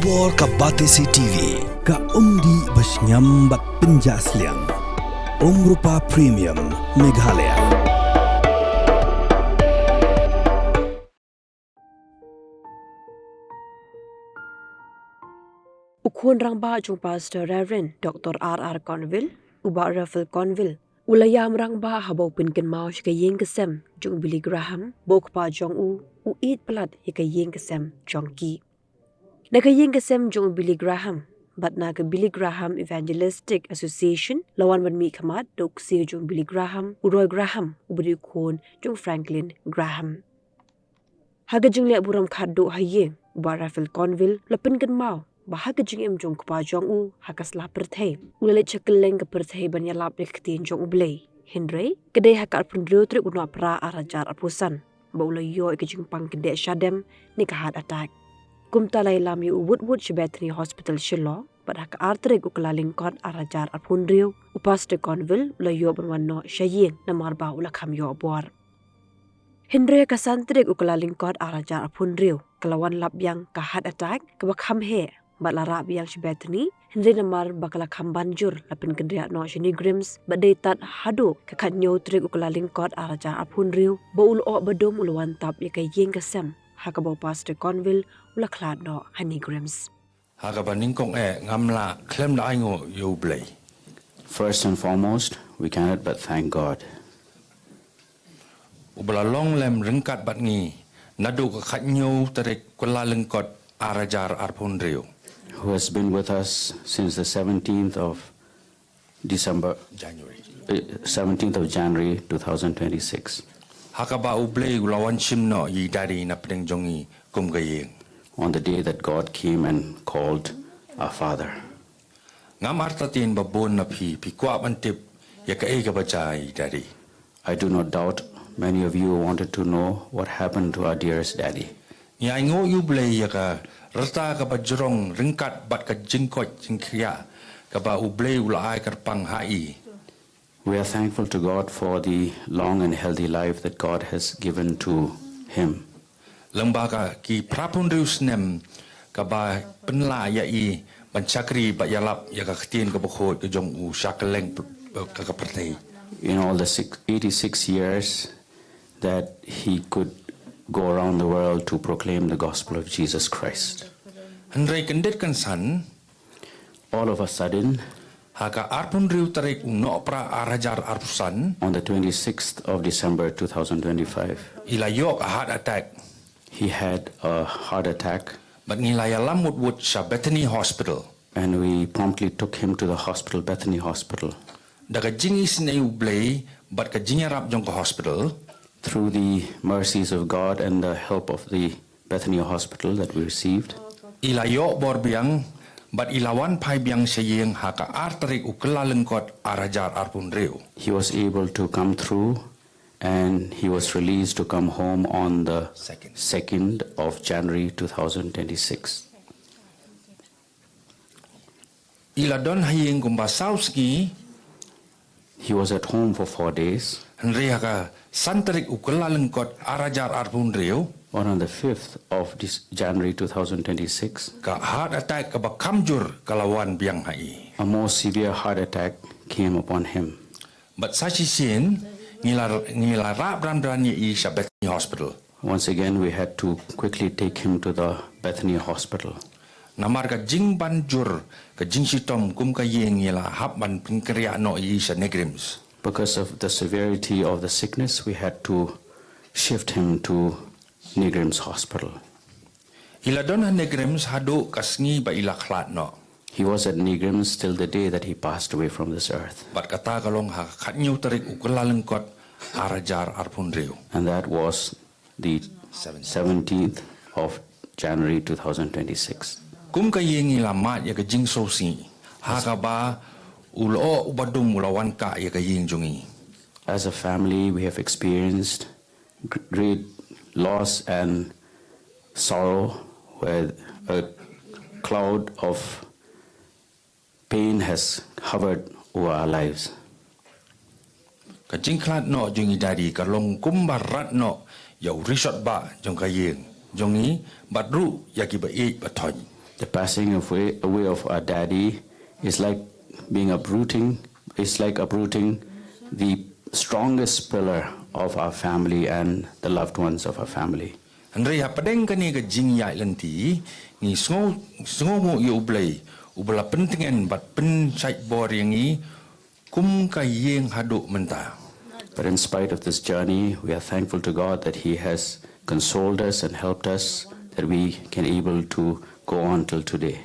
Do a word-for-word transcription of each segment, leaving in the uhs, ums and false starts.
Por ka Batesi T V, ka umdih ba shngiam bad pynjah sliang. Umrupa Premium, Meghalaya. U khun rangbah jong Pastor Reverend Doctor R R Conville, u Bah Raphael Conville, u la ïam rangbah haba u pynkynmaw sha ka ïing ka sem jong u Billy Graham, ba u kpa jong u, u ïeit palat ïa ka ïing ka sem jong ki. Na ka ïing ka sem jong u Billy Graham, bad na ka Billy Graham Evangelistic Association, la wan ban mihkhmat da u ksiew jong u Billy Graham, u Roy Graham, uba dei u khun jong u Franklin Graham. Ha ka jingleh burom khatduh ha ïing, u Bah Raphael Conville, u la pynkynmaw ba ha ka jingim jong u kpa jong u, ha ka sla pyrthei, u la leit sha kylleng ka pyrthei ban ïalap ïa ka ktien jong U Blei. Hynrei, ka dei ha ka arphew hynriew tarik u Nohprah ar hajar arphew san ba u la ïoh ïa ka jingpang kyndit shadem ne ka heart attack. Kumta la ïalam ïa u wut wut sha Bethany Hospital Shillong, bad ha ka ar tarik u Kyllalyngkot ar hajar arphew hynriew, u Pastor Conville u la ïoh ban wan noh sha ïing namar ba u la kham ïoh bor. Hynrei ha ka san tarik u Kyllalyngkot ar hajar arphew hynriew, ka la wan lap biang ka heart attack kaba kham heh, bad la rah biang sha Bethany, hynrei namar ba ka la kham ban jur, la pynkynriah noh sha NEIGRIHMS, bad dei tad haduh ka khathynñiew tarik u Kyllalyngkot ar hajar arphew hynriew ba u lyoh ba dum u la wan tap ïa ka ïing ka sem ha kaba u Pastor Conville u la khlad noh ha NEIGRIHMS. Ha kaba nyngkong eh ngam lah khlem da ainguh ïa U Blei. First and foremost, we cannot but thank God. Uba la long lem ryngkat bad ngi naduh ka khathynñiew tarik u Kyllalyngkot ar hajar arphew hynriew. Who has been with us since the seventeenth of December, January. Eh, seventeenth of January two thousand twenty-six. Ha kaba U Blei u la wan shim noh ïa i Daddy na pdeng jong ngi kum ka ïing. On the day that God came and called our Father. Ngam artatien ba bun na phi, phi kwah ban tip ïa kaei kaba jia i Daddy. I do not doubt many of you wanted to know what happened to our dearest Daddy. Ngi ainguh ïa U Blei ïa ka rta kaba jrong ryngkat bad ka jingkoit jingkhiah kaba U Blei u la ai kyrpang ha i. We are thankful to God for the long and healthy life that God has given to him. Lyngba ka ki phraphew hynriew snem kaba pynlah ïa i ban shakri bad ïalap ïa ka ktien kaba khuid ka jong u sha kylleng p-, ka, ka pyrthei. In all the six, eighty-six years that he could go around the world to proclaim the gospel of Jesus Christ. Hynrei kyndit kynsan, all of a sudden, ha ka arphew hynriew tarik u Nohprah ar hajar arphew san, on the twenty-sixth of December two thousand twenty-five, i la ïoh ka heart attack. He had a heart attack. Bad ngi la ïalam wut wut sha Bethany Hospital. And we promptly took him to the hospital, Bethany Hospital. Da ka jingisynei U Blei bad ka jingïarap jong ka hospital. Through the mercies of God and the help of the Bethany Hospital that we received, i la ïoh bor biang, bad i la wan phai biang sha ïing ha ka ar tarik u Kyllalyngkot ar hajar arphew hynriew. He was able to come through and he was released to come home on the second, second of January two thousand twenty-six. I la don ha ïing kumba saw sngi. He was at home for four days. Hynrei ha ka san tarik u Kyllalyngkot ar hajar arphew hynriew. But on the fifth of this January two thousand twenty-six, ka heart attack kaba kham jur ka la wan biang ha i. A more severe heart attack came upon him. Bad sa shisien, ngi la, ngi la rah bran bran ïa i sha Bethany Hospital. Once again, we had to quickly take him to the Bethany Hospital. Namar ka jingban jur ka jingshitom kum ka ïing, ngi la hap ban pynkynriah noh ïa i sha NEIGRIHMS. Because of the severity of the sickness, we had to shift him to NEIGRIHMS Hospital. I la don ha NEIGRIHMS haduh ka sngi ba i la khlad noh. He was at NEIGRIHMS till the day that he passed away from this earth. Bad kata ka long ha ka khathynñiew tarik u Kyllalyngkot ar hajar arphew hynriew. And that was the seventeenth of January two thousand twenty-six. Kum ka ïing ngi la mad ïa ka jingsngewsih ha kaba u lyoh uba dum u la wan kah ïa ka ïing jong ngi. As a family, we have experienced gr-, great loss and sorrow, where a cloud of pain has hovered over our lives. Ka jingkhlad noh jong i Daddy ka long kumba rat noh ïa u rishot ba jong ka ïing jong ngi, bad ruh ïa ki ba ïeit ba thoh. The passing of way, away of our daddy is like being uprooting, is like uprooting the strongest pillar of our family and the loved ones of our family. Hynrei hapdeng kane ka jingïaid lynti, ngi sngew, sngewnguh ïa U Blei, uba la pyntngen bad pynshait bor ïa ngi kum ka ïing haduh mynta. But in spite of this journey, we are thankful to God that He has consoled us and helped us, that we can able to go on till today.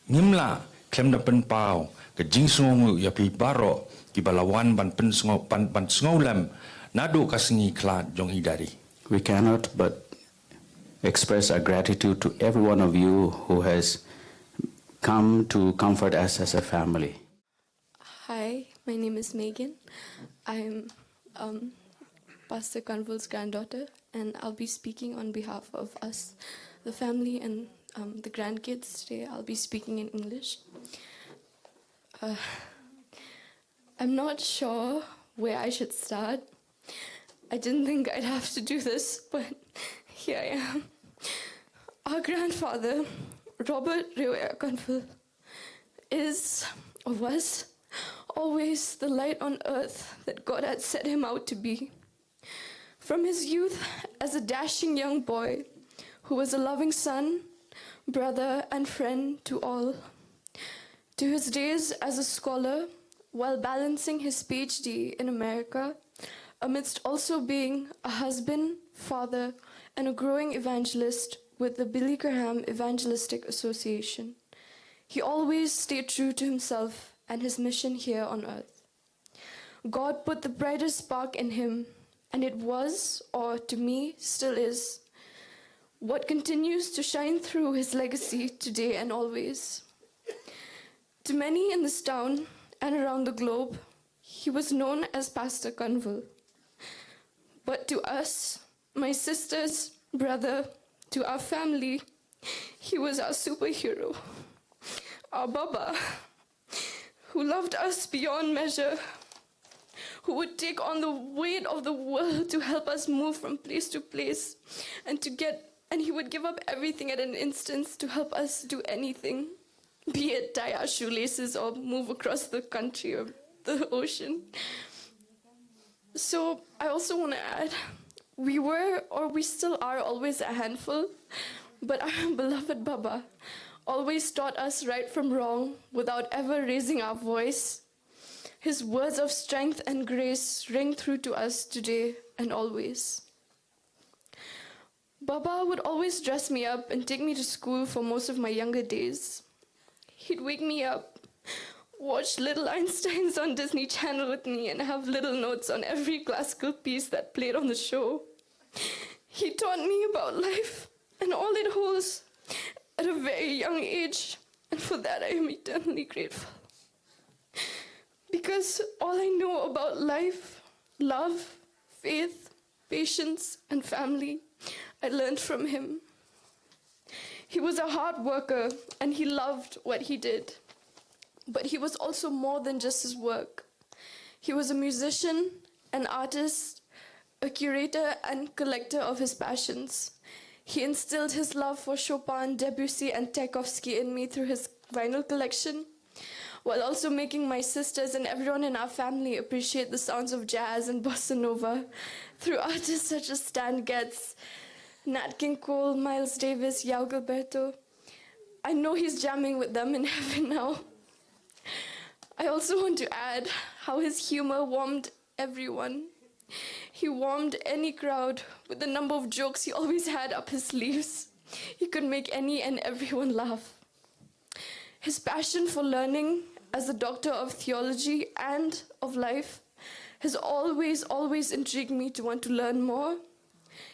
Ngim lah khlem da pynpaw ka jingsngewnguh ïa phi baroh kiba la wan ban pynsngew, ban, ban sngewlem naduh ka sngi khlad jong i Daddy. We cannot but express our gratitude to every one of you who has come to comfort us as a family. Hi, my name is Megan. I'm um, Pastor Kanvul's granddaughter, and I'll be speaking on behalf of us, the family, and um, the grandkids today. I'll be speaking in English. Uh, I'm not sure where I should start. I didn't think I'd have to do this, but here I am. Our grandfather, Robert Rioea Kanvul, is, or was, always the light on earth that God had set him out to be. From his youth as a dashing young boy who was a loving son, brother, and friend to all, to his days as a scholar while balancing his PhD in America, amidst also being a husband, father, and a growing evangelist with the Billy Graham Evangelistic Association. He always stayed true to himself and his mission here on earth. God put the brightest spark in him, and it was, or to me, still is, what continues to shine through his legacy today and always. To many in this town and around the globe, he was known as Pastor Kanvul. But to us, my sisters, brother, to our family, he was our superhero, our Baba, who loved us beyond measure, who would take on the weight of the world to help us move from place to place and to get, and he would give up everything at an instance to help us do anything, be it tie our shoelaces or move across the country or the ocean. So I also want to add, we were, or we still are, always a handful, but our beloved Baba always taught us right from wrong without ever raising our voice. His words of strength and grace ring through to us today and always. Baba would always dress me up and take me to school for most of my younger days. He'd wake me up, watch Little Einsteins on Disney Channel with me, and have little notes on every classical piece that played on the show. He taught me about life and all it holds at a very young age, and for that I am eternally grateful. Because all I know about life, love, faith, patience, and family, I learned from him. He was a hard worker and he loved what he did. But he was also more than just his work. He was a musician, an artist, a curator and collector of his passions. He instilled his love for Chopin, Debussy, and Tchaikovsky in me through his vinyl collection, while also making my sisters and everyone in our family appreciate the sounds of jazz and bossa nova through artists such as Stan Getz, Nat King Cole, Miles Davis, João Gilberto. I know he's jamming with them in heaven now. I also want to add how his humor warmed everyone. He warmed any crowd with the number of jokes he always had up his sleeves. He could make any and everyone laugh. His passion for learning as a doctor of theology and of life has always, always intrigued me to want to learn more.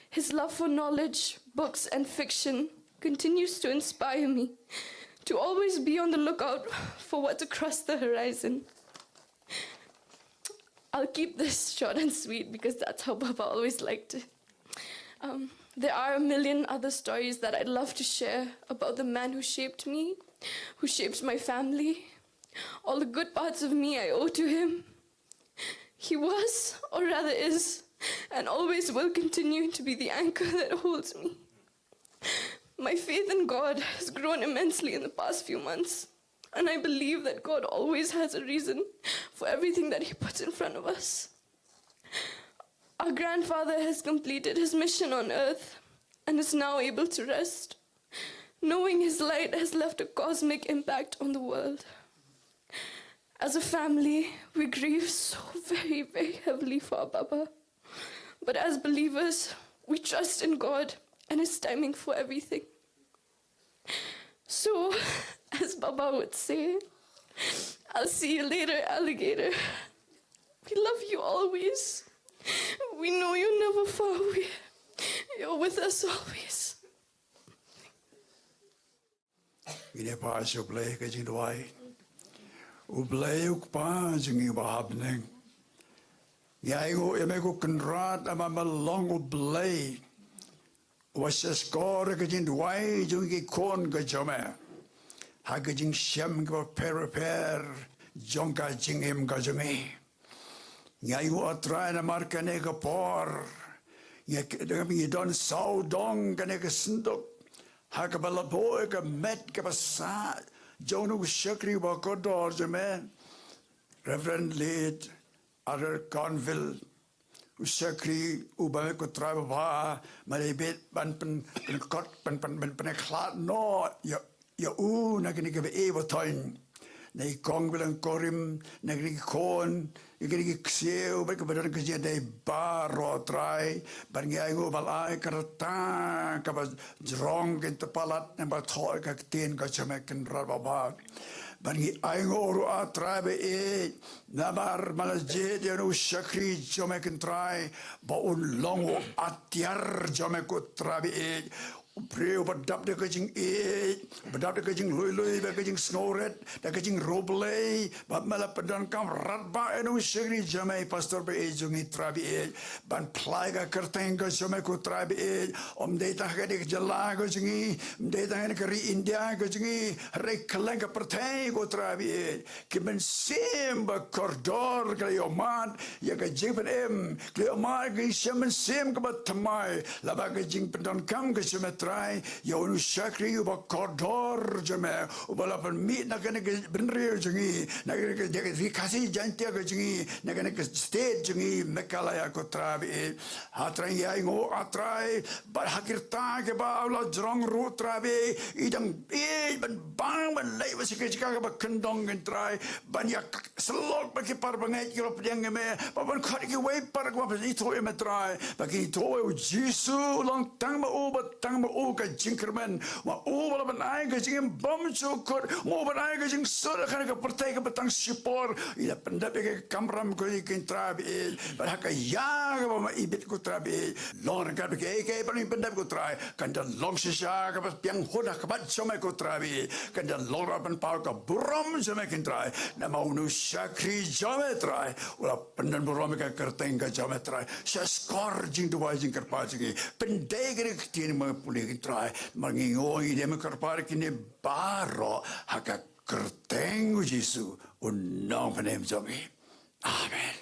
His love for knowledge, books, and fiction continues to inspire me to always be on the lookout for what's across the horizon. I'll keep this short and sweet because that's how Baba always liked it. Um, there are a million other stories that I'd love to share about the man who shaped me, who shaped my family. All the good parts of me I owe to him. He was, or rather is, and always will continue to be the anchor that holds me. My faith in God has grown immensely in the past few months, and I believe that God always has a reason for everything that He puts in front of us. Our grandfather has completed his mission on earth and is now able to rest, knowing his light has left a cosmic impact on the world. As a family, we grieve so very, very heavily for our Baba. But as believers, we trust in God and His timing for everything. So, as Baba would say, "I'll see you later, alligator. We love you always. We know you're never far away. You're with us always." Ngin ïa paw sha U Blei ka jingduwai. U Blei U Kpa jong ngi uba ha bneng, ngi ainguh ïa me ko Kynrad namar me long U Blei uba sngewsih ïa ka jingduwai jong ki khun ka jong me ha ka jingshem kaba pher bapher jong ka jingim ka jong ngi. Ngi ainguh, ah Trai, namar kane ka por ngi, ngi don sawdong kane ka synduk ha kaba la buh ïa ka met kaba sah jong u shakri uba kordor jong me, Reverend Late Elder Conville, u shakri uba me ko Trai Baba me la bit ban pyn, pynkot, pyn, pyn, pyn, pynkhlad noh ïa, ïa u na kine kiba ïeit ba thoiñ, na i kong ba long kurim, na kine ki khun, na kine ki ksiew bad kaba don ka jingïadei baroh, Trai. Bad ngi ainguh ba la ai ka rta kaba jrong, kin ïa palat ne ba thoh ïa ka ktien ka jong me Kynrad Baba. Bad ngi ainguh ruh, ah Trai ba ïeit, namar me la jied ïa u shakri jong me, Kynrad Trai, ba un long u atiar jong me ko Trai ba ïeit. U briew ba dap da ka jingïeit, ba dap da ka jinglui lui, ba ka jingsngewrit, da ka jingriewblei, ba me la pyndonkam radbah ïa u shakri jong me, pastor ba ïeit jong ngi, Trai ba ïeit, ban phla ïa ka kyrteng ka jong me ko Trai ba ïeit. Ym dei tang ha kane ka jylla ka jong ngi, ym dei tang ha ka ri India ka jong ngi, hynrei kylleng ka pyrthei ko Trai ba ïeit. Ki mynsiem ba kordor ki la ïohmad ïa ka jingpynim, ki la ïohmad ïa ka jingshem mynsiem kaba thymmai lyngba ka jingpyndonkam ka jong me, Trai, ïa u shakri uba kordor jong me, uba la pynmih na kane ka bynriew jong ngi, na kane ka, ka ri Khasi Jaiñtia ka jong ngi, na kane ka state jong ngi Meghalaya ko Trai ba ïeit. Ah Trai, ngi ainguh, ah Trai, bad ha ki rta kiba u la jrong ruh, Trai ba ïeit, i dang ïeit ban bang ban leit ba sha ki jaka kiba kyndong, Kynrad Trai, ban ïa syllok bad ki para bangeit kiba pdiang ïa me, bad ban khot ïa kiwei pat kiba pdiang ïa me, Trai, ba kin ïathuh ïa u Jisu, long tang ma u, bad tang ma u ka jingkyrmen, ma u ba la ban ai ka jingim bymjukut, ma u ban ai ka jingsuk ha kane ka pyrthei kaba tang shipor. I la pyndep ïa ka kamram ko, Kynrad ba ïeit, bad ha ka ïa kaba me ibit ko Trai ba ïeit, long ryngkat bad kiei kiei ba ngi pyndep ko Trai, kan da long shisha kaba biang hun ha khmat jong me ko Trai ba ïeit, kan da long ruh ban paw ka burom jong me Kynrad, namar une u shakri jong me Trai, u la pyndon burom ïa ka kyrteng ka jong me Trai, sha skor jingduwai jingkyrpad jong ngi. Pyndei kane ka ktien me pule Kynrad, namar ngi ainguh, ngi dei ban kyrpad kine baroh ha ka kyrteng u Jisu, u nongpynim jong ngi. Amen.